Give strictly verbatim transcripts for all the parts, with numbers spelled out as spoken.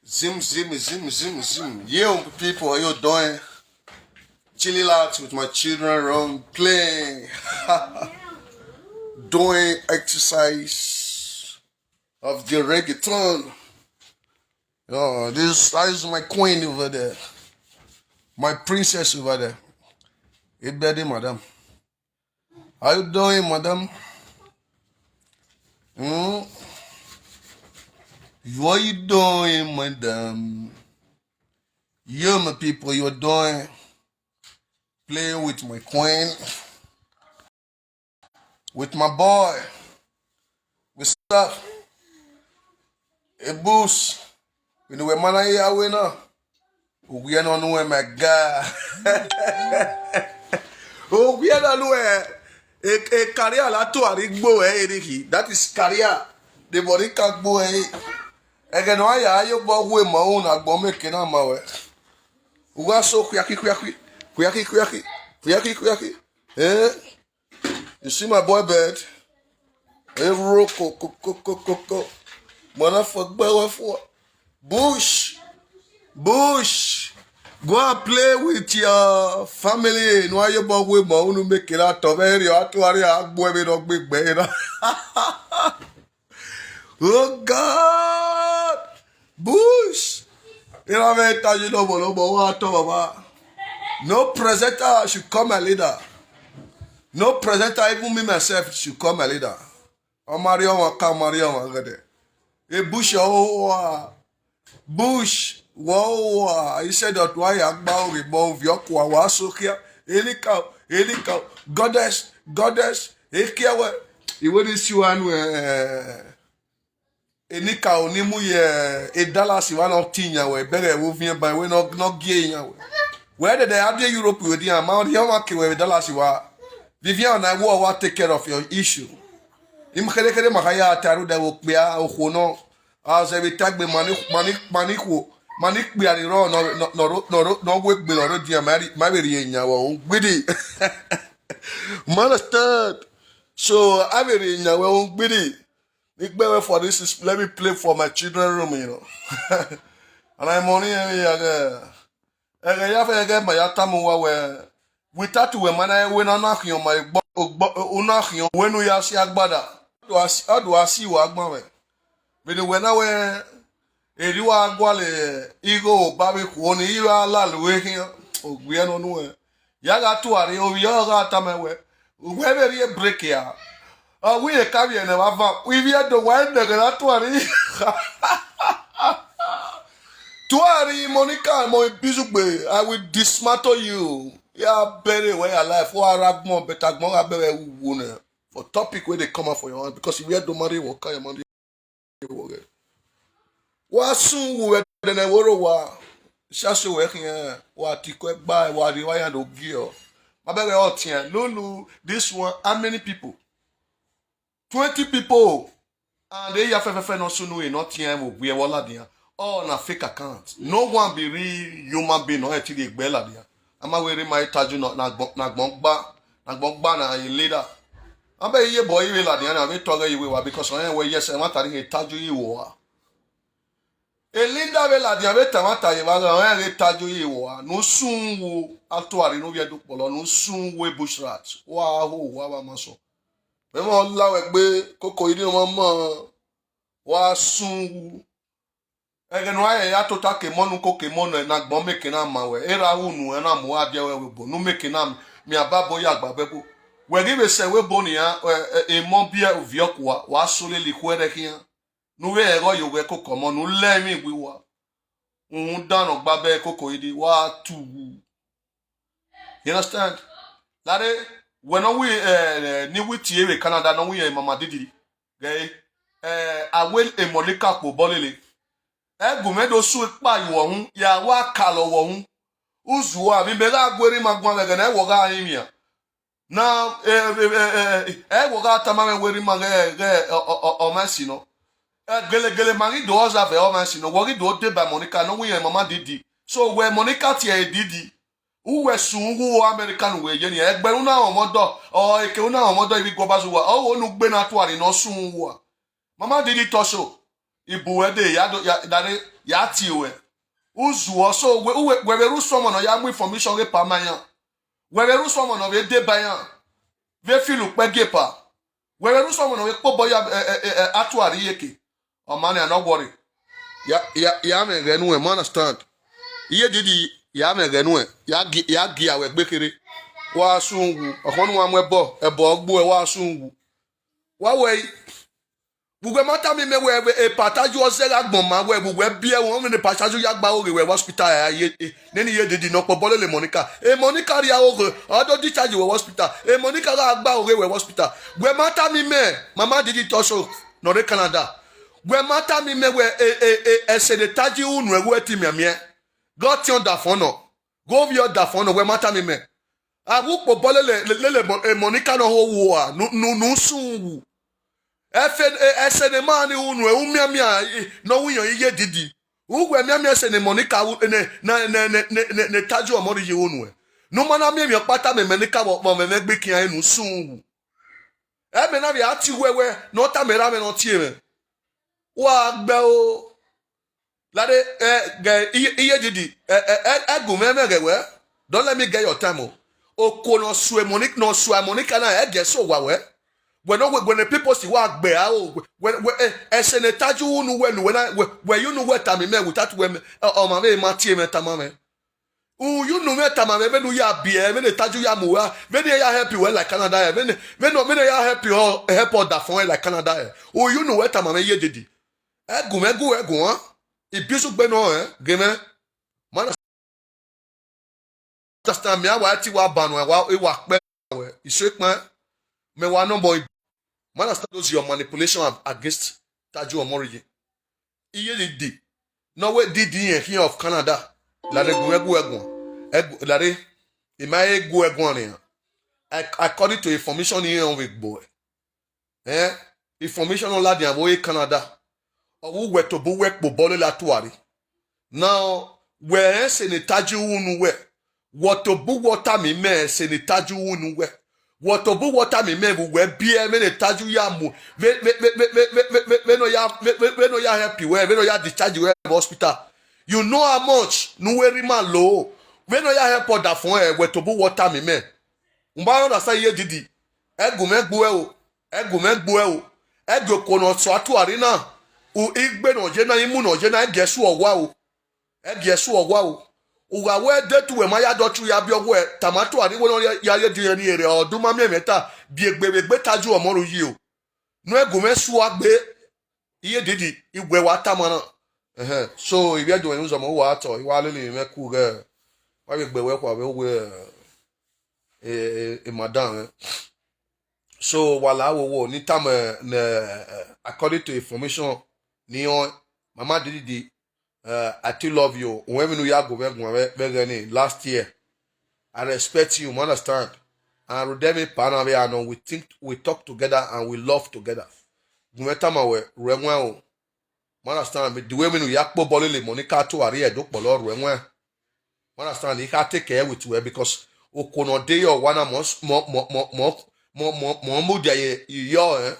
Zim, zim, zim, zim, zim. Yo, people, how you doing? Chilling out with my children, around playing, doing exercise of the reggaeton. Oh, this that is my queen over there, my princess over there. Hey, daddy, madam. How you doing, madam? Hmm? What you doing, madam? You, my people, you're doing playing with my queen, with my boy, with stuff. A boost. You know where man I are now. We are not knowing my God. Oh, we are not knowing. A career la to a rigbo, eh, Ricky. That is career. The body can go, eh. Again, why are you about who my own? I go make it on my way. Uga so kuyaki kuyaki kuyaki kuyaki kuyaki kuyaki. Eh? You see my boy bed? Every ko ko ko ko ko ko. Mana for gbawa for bush, bush. Go and play with your family. No, you bog with my own make it out of area. Atuari agbo ebe no gbegbe na. Oh God, bush. You know me tell you no more, no more. What talk about? No presenter should come a leader. No presenter, even me myself, should come a leader. Omari omo ka omari omo gede. E bush o wa. Bush wo wa. He said that why agba o ribo viokwa wa sokia. Elika, elika. Goddess, goddess. Ekiawe. Iwe ni siwanu eh. Enika onimu ye e Dallas wa no tinya we bere wo vien ba we no no gie nya we. We de de ade Europe we di ama odi o ma ke we Dallas wa. Vivian na wo wa take care of your issue. Im khere khere ma ya taru de wo pe a o ko no. A ze bi tagbe mani mani mani ko mani pe ari ro no no no no no we gbe ro di ama ri ma be ri nya wo gbidi. Man understand. So I be ri nya wo gbidi. Igbewe for this is let me play for my children room, you know. And I money emi ege ege ya fe ege ma ya tamu wa we without we mana we na na hion ma igbo ogbo una hion we nu ya si agbada. Do asi adu asi wa agba we. Bi ni we na we eri wa agwa le igo ba we ku oni iwa la lu we hion ogbe no nu we. Ya ga tuari o yo ga tame we. We be ri break ya. A we e ka bi ene ba va. We bi do wa ene ga tuari. Tuari Monica mo bizugbe. I will dismantle you. Ya bury where your life. Wa ragbon betagbon ga bere wu ne. For topic where they come out for your hand because if you don't marry, what kind of money? Wa sun wu we dene woro wa. Shaso we khin wa ti ko gba wa ri wa yan do gi o. Ma bere o tien lulu this one how many people? Twenty people. And they ya fe fe fe no sunu e no tien wo gbe wo la dia. All na fake account. No one be real human being no e ti de gbe la dia. Ama we re ma itaju no na gbon na gbon gba na gbon gba na a leader. Abe iye boy iwe la dia na we toge iwe wa because on we yes e ma tari he taju iwo wa. E leader we la dia we ta ma ta ye wa ga we taju iwo wa. No sun wo atuari no we du polo no sun we bushrat. Wa ho wa ba maso. We mo la we gbe koko iri mo mo. Wa sun wo. Ege no aye ya tota ke monu ko ke monu na gbon meke na ma we. Era unu e na mu wa bia we we bo. Nu meke na mi aba bo ya gba be bo. We gi be se we bo ni ya e mo bia uvi okwa wa so le li kwere kian. Nu we ego yo we koko monu le mi wi wa. Un dano gba be koko idi wa tu. You understand? Lare we no we eh, ni we ti ewe Canada no we eh, mama didi. Gay eh, awel e molika po bolele. E gume do su pa yo hun ya wa kalo wo hun. Uzu wa bi be ga gweri ma gwan ga na wo ga imia. Na e wo ga tama me weri ma ga ga o ma si no. E gele gele ma gi do oza ve o ma si no. Wo gi do de ba Monica no we eh, mama didi. So we Monica ti e didi. Uwe sun wo American we ye ni egbe una omodo o eke una omodo ibi go bazu wa o onu gbe na tuari no sun wo. Mama didi toso. Ibu we de ya do ya dare ya ti we. Uzuo so we we we we ru someone ya mu information ge pa ma ya. We we ru someone ve de ba ya. Ve filu pe ge pa. We we ru someone ve po bo ya eh, eh, eh, eh, atuari yeke. O man, ya no worry. Ya ya ya me ge nu e, mo understand. Iye didi ya me ge nu e. Ya gi ya gi awe gbekere. Wa sungu. Okonu wa mu ebo ebo gbu e wa sungu. Wa we. Gbogbo ẹ má tá mi mẹ́wẹ́ ẹ pàtàjù ọ̀sẹ̀ rà gbọ̀n máa wẹ̀ gbogbo ẹ bí ẹ wọ́n mi ní pàtàjù yá gba òrè wẹ̀ hospital ẹ̀ ayé ẹ̀ nínú iye dìdì náà pọ̀ bọ́lẹ̀ lè Monica ẹ̀ Monica rí àwòrè ọ̀dọ́ discharge wẹ̀ hospital ẹ̀ Monica rà gba òrè wẹ̀ hospital gbogbo ẹ má tá mi mẹ́ màmá dìdì tọ́sọ nọ̀rẹ́ Canada gbogbo ẹ má tá mi mẹ́wẹ́ ẹ̀ ẹ̀ ẹ̀ ẹ̀sẹ̀ lè tájú ùnú ẹ̀wọ́ ẹ̀ tì mí ẹ̀mí ẹ̀ gọ́tí ọ̀dà fọ́nà gọ́ọ̀bì ọ̀dà fọ́nà gbogbo ẹ má tá mi mẹ́ àwùpọ̀ bọ́lẹ̀ lè lè lè Monica náà hó wò à nù nù sùn wù. Efe esenema ni unu e umia mia no wiyan iye didi. Ugwe mia mia esenema ni ka ne ne ne ne ne ne taju omori yi unu e. Nu mana mia mia pata me me ni ka wo mo me me gbe kian enu sun. E me na bi ati wewe no ta me ra me no tie me. Wa gbe o. Lade eh, ge, iye, iye didi eh, eh, eh, eh, gu me me ge we. Don't let me get your time o. Oko no sue Monica no sue Monica na eh, ge so wa we. When no when the people see wa gbe a o when when eh, eh, se ne taju unu we nu we na we we you nu we tami me without we me o ma me ma tie me tama me. U you nu me tama me me nu ya bi e me ne taju ya mu wa me ne ya help you well like Canada e me ne me no me ne ya help you help other for like Canada e. U you nu we tama me ye didi. Egu me gu egu ha. Ibisu gbe no eh geme. Man understand me awa ti wa banu wa e wa pe we. Iso ipan me wa no boy. Man understand those your manipulation against Taju Omoriji. Iye didi. No we didi here here of Canada. La de gu egu egu. Egu la de. Ima egu egu ni. According to information here on we boy. Eh, information on ladi abo e Canada. Owu we to bu we po bole la tuari. Now, we eh, se ne taji unu we. Wo to bu water mi me se ne taji unu we. Wo to bu water mi me bu we bi e me ne taju ya mu. Me me me me me me me me me no ya me me me no ya help you we. Me no ya discharge we hospital. You know how much? Nu we rima lo. Me no ya help other fun e we to bu water mi me. Umba understand ye didi. Egu me gbu e o. Egu me gbu e o. Egu ko no so atu arina. U igbe no je na imu no je na ege su owa o. Ege su owa o. Uga we de tu we ma ya do chu ya bi ogwe. Tamatu ari we no ya ye di ni ere odun ma mi emeta. Bi egbe egbe taju omoru yi o. No egu me su agbe. Iye didi igwe wa tamana. Ehe. So ibi ejo en uzo mo wa to iwa lele me ku ge. Wa be gbe we kwa be we e e madam. So wala wo wo ni tam ne according to information ni on mama didi uh, I still love you. When we ya go we go we ni last year. I respect you, you understand? And Rudemi Pana we are no we think we talk together and we love together. Gumeta ma we rewen o. Man understand me the way we nu yakpo bole le Monica to ari edo polo rewen. Man understand he can take care with we because okono de yo wana mo mo mo mo mo mo mo mo mu de ye yo eh.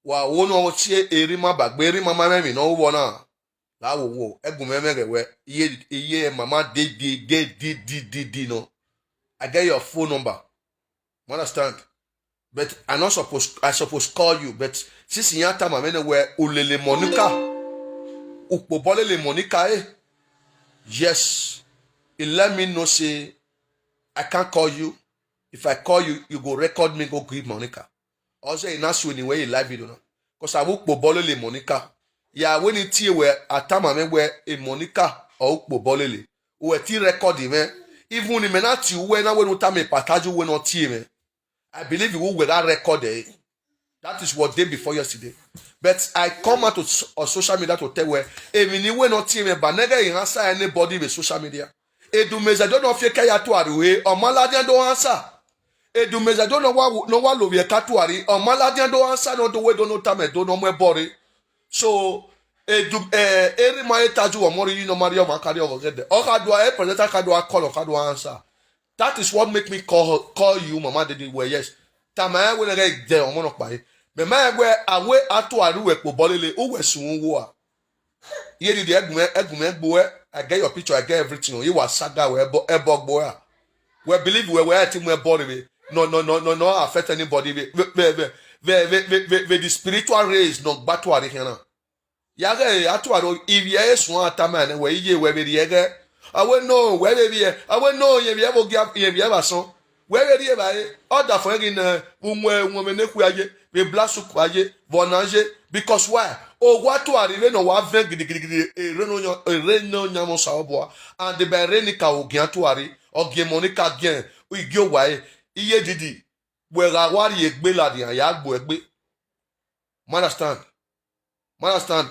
Wa wo no tie eri ma bagbe eri ma ma me mi no wo na. La wo wo egun me me we iye iye mama de de de de de de de no. I get your phone number. You understand? But I not suppose I suppose call you. But since you time I mean where ulele Monica, ukpobolele Monica eh. Yes, he let me know say I can't call you. If I call you, you go record me go give Monica. Also, he not swing where he live video now. Cause I will kpobolele Monica. Ya when he tie where atama me where a Monica or kpobolele. We ti record him eh. Even him na ti we na we no time pataju we no tie me. I believe you will that record eh. That is what day before yesterday. But I come out to s- on social media to tell where a mini we not tie me but nega he answer anybody with social media. Edu meza don't know if you can to ariwe or maladian don't answer. Edu meza don't know what no one love your katuari or maladian don't answer no do we don't know time don't know more body. So edu eh eri ma etaju omori you no marry o ma carry o get there. O ka do e presenter ka do a call o ka do answer. That is what make me call call you mama dede we yes. Tama e we na get there omo no pa e. Me ma e we awe atu aru we po bolele u we sun wo a. Iye Didi, egume, egume gbo e. I get your picture, I get everything. You was saga we ebo, ebo gbo ya. We believe we were team we body we. No, no, no, no, no affect anybody. We, we, we, we, we, we, we, we, we the spiritual rays no gba atuari here now. Yage atuari, if ye is one time and we ye we be yege. Awe no, we be ye. Awe no, ye be ebo gia, ye be eba son. We be ye ba e. Order for egin na, unwe, unwe me ne ku aye. We blasu ku aye. Bona aye. Because why? O wa atuari we no wa ven gidi, gidi, gidi. E re no nyo, e re no nyamo sa obo. And the be re ni ka ogi atuari. Ogi mo ni ka gen. Igi o wa e. Iye Didi. We ga wa ri egbe la di ya gbo egbe. Mo understand. Mo understand.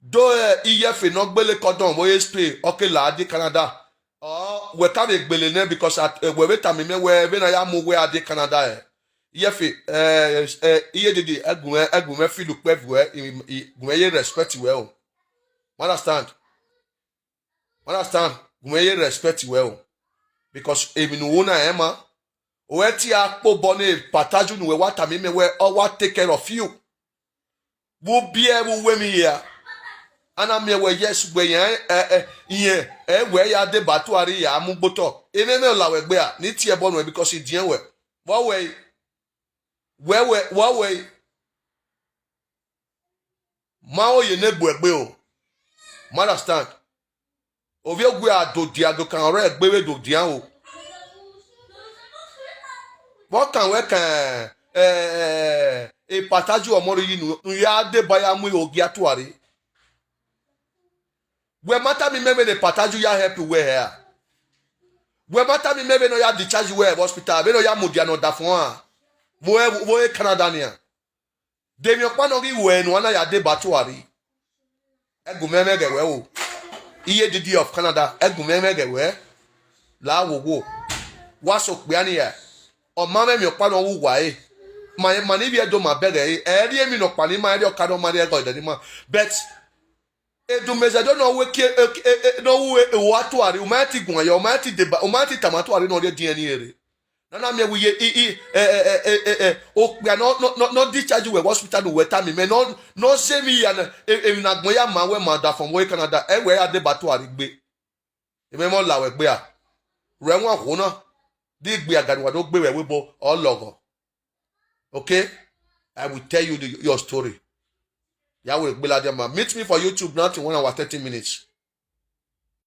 Do e iye fe no gbele kodon wo ye Spain, okay, la di Canada. Oh, we ka be gbele ne because at, eh, we we tami me we we na ya mu we a di Canada e. Iye fe, eh, eh, Iye Didi, egun e, egun e feel pe we, i, i, gun e ye respect we o. Mo understand. Mo understand. Gun e ye respect we o. Because emi nu wo na e ma. O e ti a po bo ne pataju nu we wa tami me we o wa take care of you. Wo bi e wo we mi ya. Ana mi we yes we yen, eh, eh, yen, eh, we ya de ba atuari ya mu gboto. Ene me la we gbe a, ni ti e bo nu e because e dien we. Wo we, we, we, wo we. Ma o ye ne gbo egbe o. Mo understand. Ovi ogwe a do dia do kan ore egbe we do dia o. What can we can, eh, eh, eh, e pataju omoro yi nu, nu ya de ba ya mu ogi atuari. We mata mi me we ne pataju ya help we here. We mata mi me we no ya discharge we hospital, we no ya mu dia no da fun a. Wo e, wo e Canada ni a. De mi okpa no gi we nu ana ya de ba atuari. Egun me me ge we o. Iye Didi of Canada, egun me me ge we. La wo wo. Wa so pe ani ya. O ma me mi okpa no wu wa e. Ma, ma ni bi e do ma be ge e. E ri emi no pa ni ma e ri oka no ma ri e go de ni ma. But Edu meze do no we ke, e, e, e, no we e wa atuari, o ma ti gun yo, o ma ti de ba, o ma ti tama atuari no de dien ni ere. Nana mi e wi ye, i, i, eh, eh, eh, eh, eh, eh, o pe no, no, no, no discharge we hospital we tami me, no, no se mi ya na, e, e, na gbon ya ma we ma da fun we Canada, e we a de ba atuari gbe. E me mo la we gbe a. Re won ho na. Di gbe a ga ni wa do gbe we we bo, o logo. Okay? I will tell you the, your story. Yahweh Gbeladema. Meet me for YouTube now to one hour, thirty minutes.